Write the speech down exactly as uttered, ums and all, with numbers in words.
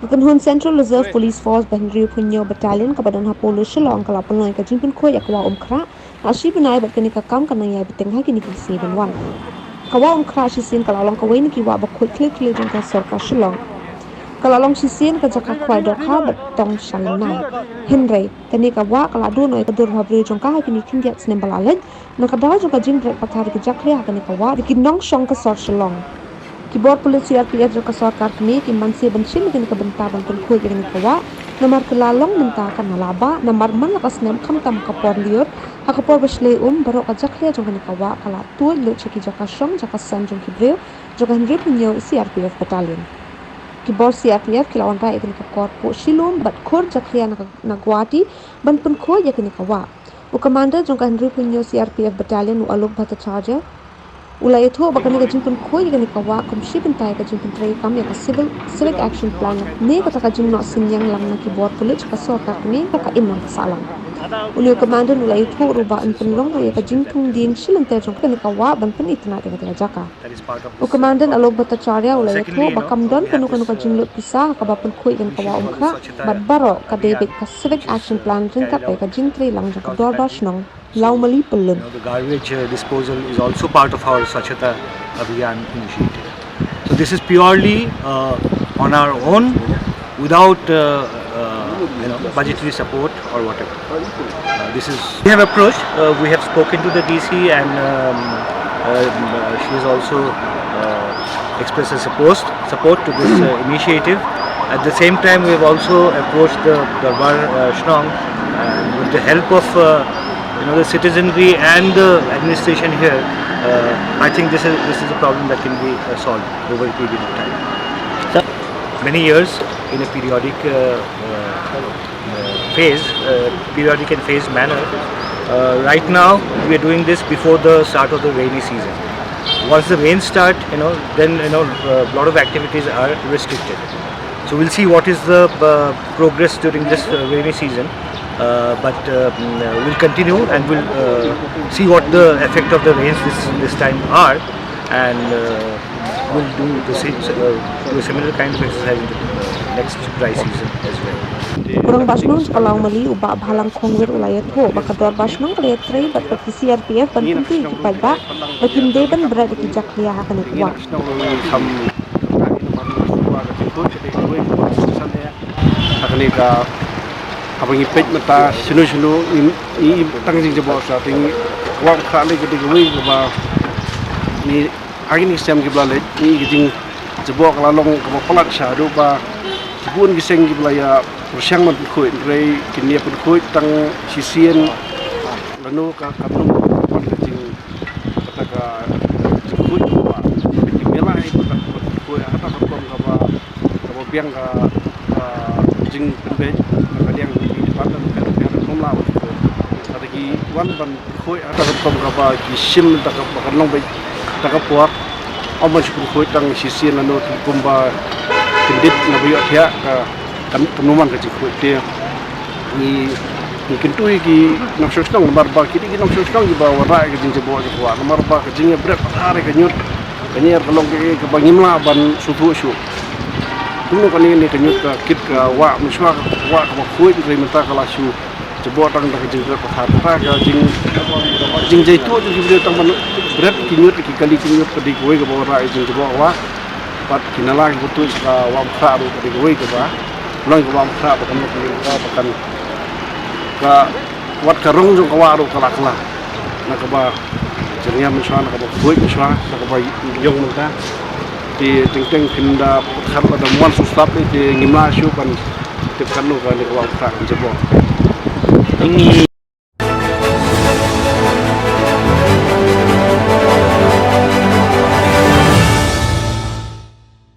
Kynhun Central Reserve Police Force ba hynriewphew hynñiew Battalion kaba don ha Polo Shillong ka la pynlong ïa ka jingpynkhuid ïa ka wah Umkhrah ha shi bnai bad kane ka kam kan nang ïai bteng ha kine ki sngi ban wan. Ka wah Umkhrah shisien ka la long kawei na ki wah ba khuid khlieh khlieh jong ka sorkar Shillong. Ka la long shisien ka jaka khwai dohkha bad tong sha lynnai. Hynrei kane ka wah ka la duh noh ïa ka dur bhabriew jong ka ha kine khyndiat snem ba la leit, na ka daw jong ka jingbret pathar ïa ki jakhlia ha kane ka wah da ki nongshong ka sor Shillong. Ki bor pulit C R P F jong ka sorkar kmie ki mansai ban shim ïa kane ka bynta ban pynkhuid ïa kane ka wah, namar ka la long mynta ka nalabah, namar man la ka snem khamtam ha ka por lyiur, ha ka por ba shlei um, baroh ka jakhlia jong kane ka wah ka la tuid lut sha ki jaka shong jaka san jong ki briew jong ka hynriewphew hynñiew C R P F Battalion. Ki bor C R P F ki la wanrah ïa kane ka kor puh shilum bad khur jakhlia na ka, na Guwahati ban pynkhuid ïa kane ka wah. U Commander jong ka hynriewphew hynñiew C R P F Battalion, u Alok Bhattacharya, u la ïathuh ba kane ka jingpynkhuid ïa kane ka wah kum shi bynta ïa ka jingpyntreikam ïa ka Civil, Civic Action Plan ne kata ka jingnoh synñiang lang na ki bor pulit ka sorkar kmie ha ka imlang ka sahlang. Une u Commander u la ïathuh ruh ba yn pynlong ruh ïa ka jingthung dieng shi lynter jong kane ka wah ban pynitynnad ïa kata ka jaka. U Commandant Alok Bhattacharya u la ïathuh ba kam don kano kano ka jinglut pisa ha kaba pynkhuid ïa kane ka wah Umkhrah bad baroh ka dei beit ka Civic Action Plan ryngkat bad ka jingtreilang jong ka Dorbar Shnong Lawmali Pyllun. You know, the garbage uh, disposal is also part of our Swachhata Abhiyan initiative. So this is purely uh, on our own without uh, uh, you know, budgetary support or whatever. Uh, this is we have approached, uh, we have spoken to the D C and um, uh, she has also uh, expressed her support, support to this uh, initiative. At the same time, we have also approached the Dorbar uh, Shnong and with the help of uh, you know, the citizenry and the administration here, uh, I think this is, this is a problem that can be uh, solved over a period of time. Many years in a periodic uh, uh, uh, phase, uh, periodic and phased manner. Uh, right now, we are doing this before the start of the rainy season. Once the rains start, you know, then you know a lot of activities are restricted. So we'll see what is the uh, progress during this uh, rainy season. Uh, but uh, mm, uh, we'll continue and we'll uh, see what the effect of the rains this this time are, and uh, we'll do the same uh, do a similar kind of exercise in the uh, next dry season as well. U Rangbah Shnong jong ka Lawmali, u Bah Bhalang Khongwir u la ïathuh ba ka Dorbar Shnong ka la ïatrei bad ka C R P F ban pyntu ïa ki paidbah ba kim dei ban bret ïa ki jakhlia ha kane ka wah. Ha kane ka haba ngi peit mynta shano shano ngi ngi tang jingjaboh sa te ngi kwah ka lei ka dei kawei kaba ngi ha kine ki snem kiba la leit ngi ka jingjaboh ka la long kaba palat sha haduh ba ki bun ki seng kiba la ïa pyrshang ban pynkhuid hynrei kin ïa pynkhuid tang shisien lano ka ka nong ka jing kata ka jingkhuid kaba ki mela hi kata ka khuid kata ka rukom kaba kaba biang ka ka jingpynbeit ka liang ki department pher pher kumla kata ki wan ban khuid kata ka rukom kaba ki shim kata ka ba kan long beit kata ka por. Ym ban shu pynkhuid tang shisien lano ki kumba kyndit na ba ïoh thiah ka kan kumno man ka jingkhuid te. Ngi ngi kyntu ïa ki nongshong shnong namar ba ki dei ki nongshong shnong kiba wanrah ïa ka jingjaboh jingkwah namar ba ka jingïabret pathar ïa ka ñiut ka ñiar ka long kaei kaba ngim lah ban sngewthuh shuh. Kumno kane ne ka ñiut ka kit ka wah mynshuwa ka wah kaba khuid hynrei mynta ka la shu jaboh tang da ka jingbret pathar mynta ka jing jingjaituh jong ki briew tang ban bret ki ñiut ki kali ki ñiut ka dei kawei kaba wanrah ïa ka jingjaboh wah. Bad ki nala kiba tuid sha ka wah Umkhrah ruh ka dei kawei kaba long ka wah Umkhrah ba kan long ka ba kan ka wat ka rong jong ka wah ruh ka la kylla na kaba jingïa mynshuwa na kaba khuid mynshuwa na kaba ïong mynta. Te teng teng phin da pyrkhat ba da mon sngewsih te ngim lah shuh ban tip katno kane ka wah Umkhrah kan jaboh. Te ngi